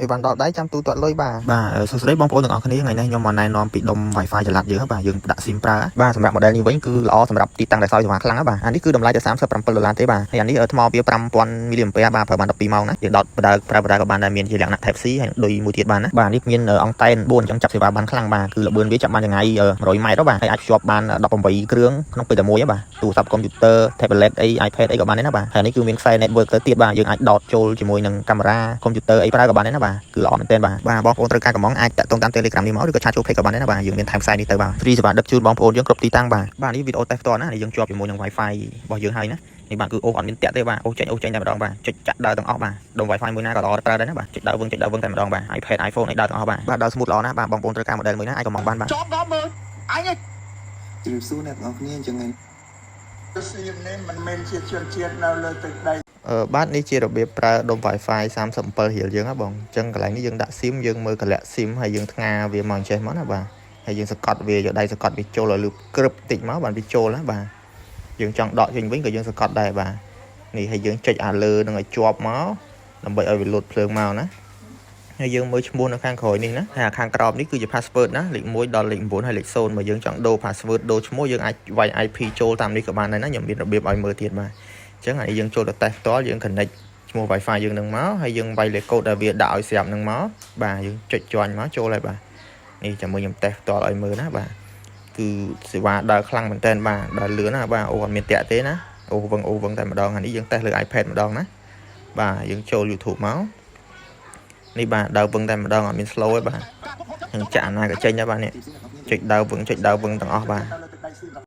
អីវ៉ាន់ដល់ដៃចាំទូទាត់លុយបាទ បាទសួស្តីបងប្អូនទាំងអស់គ្នាថ្ងៃនេះខ្ញុំមកណែនាំពីដុំ Wi-Fi ចល័តយើងបាទយើងដាក់ SIM ប្រើបាទសម្រាប់ model នេះវិញគឺល្អសម្រាប់ទីតាំងដែលសោយសេវាខ្លាំងបាទអានេះគឺតម្លៃតែ37ដុល្លារទេបាទហើយអានេះថ្មវា5000 mAh បាទប្រើបាន12ម៉ោងណាយើងដោតបដើប្រើបដើក៏បានដែរមានជាលក្ខណៈ Type C ហើយដូចមួយទៀតបានណាបាទនេះមានអង់តែន4អញ្ចឹងចាប់សេវាបានខ្លាំងបាទគឺល្បឿនវាចាប់បានចម្ងាយ100ម៉ែត្របាទហើយអាចភ្ជាប់បាន18គ្រឿងក្នុងពេលតែមួយបាទទូរស័ព្ទកុំព្យូទ័រ tablet អី iPad អីក៏បានដែរណាបាទហើយនេះគឺមានខ្សែ network ទៅទៀតបាទយើងអាចដោតចូលជាមួយនឹងកាមេរ៉ាកុំព្យូទ័រអីប្រើក៏បានដែរណាបាទគឺល្អមែនទែនបាទបាទបងប្អូនត្រូវការកម្ម៉ង់អាចតាក់ទងតាម Telegram នេះមកឬក៏chat ចូល page ក៏បានដែរណាបាទយើងមានថែមខ្សែនេះទៅបាទ free សេវាដឹកជូនបងប្អូនយើងគ្រប់ទីតាំងបាទបាទនេះវីដេអូតេស្តផ្ទាល់ណានេះយើងជាប់ជាមួយនឹង Wi-Fi របស់យើងហើយណានេះបាទគឺអូសអត់មានតាក់ទេបាទអូសចេញអូសចេញតែម្ដងបាទចុចចាក់ដើរទាំងអស់បាទដុំ Wi-Fi មួយណាក៏ល្អប្រើដែរណាបាទចុចដើរវឹងចុចដើរវឹងតែម្ដងបាទ iPad iPhone អីដើរទាំងអស់បាទបាទដើរ smooth ល្អណាស់បាទបងប្អូនត្រូវការ model មួយណាអាចកម្ម៉ង់បានបាទ ជាប់ដល់មើលអញឯង ជម្រាបសួរអ្នកទាំងអស់គ្នាអញ្ចឹងថ្ងៃ សៀមនេះមិនមែនជាជនជាតិនៅលើទឹកដី អឺបាទនេះជារបៀបប្រើដុំ Wi-Fi 37រៀលយើងហ៎បងអញ្ចឹងកន្លែងនេះយើងដាក់ SIM យើងមើលកលៈ SIM ហើយយើងថ្ងាវាមកអញ្ចេះមកណាបាទហើយយើងសកត់វាយកដៃសកត់វាចូលឲ្យលឺក្រឹបតិចមកបានវាចូលណាបាទយើងចង់ដកចេញវិញក៏យើងសកត់ដែរបាទនេះហើយយើងចុចអាលើនឹងឲ្យជាប់មកដើម្បីឲ្យវាលោតភ្លើងមកណាហើយយើងមើលឈ្មោះនៅខាងក្រោយនេះណាហើយអាខាងក្រោមនេះគឺជា password ណាលេខ1ដល់លេខ9ហើយលេខ0បើយើងចង់ដូរ password ដូរឈ្មោះយើងអាចវាយ IP ចូលតាមនេះក៏បានដែរណាខ្ញុំមានរបៀបឲ្យមើលទៀតបាទអញ្ចឹងអានេះយើងចូលទៅតេស្តផ្ទាល់យើង connect ឈ្មោះ Wi-Fi យើងនឹងមកហើយយើងវាយលេខកូដដែលវាដាក់ឲ្យស្រាប់នឹងមកបាទយើងចុច join មកចូលហើយបាទនេះចាំមើលខ្ញុំតេស្តផ្ទាល់ឲ្យមើលណាបាទគឺសេវាដើរខ្លាំងមែនតើបាទដើរលឿនណាបាទអូអត់មានតាក់ទេណាអូវឹងអូវឹងតែម្ដងអានេះយើងតេស្តលើ iPad ម្ដងណាបាទយើងចូល YouTube មកនេះបាទដើរវឹងតែម្ដងអត់មាន slow ទេបាទនឹងចាក់អាណាក៏ចេញដែរបាទនេះចុចដើរវឹងចុចដើរវឹងទាំងអស់បាទ នៅលើទឹកដីសៀម។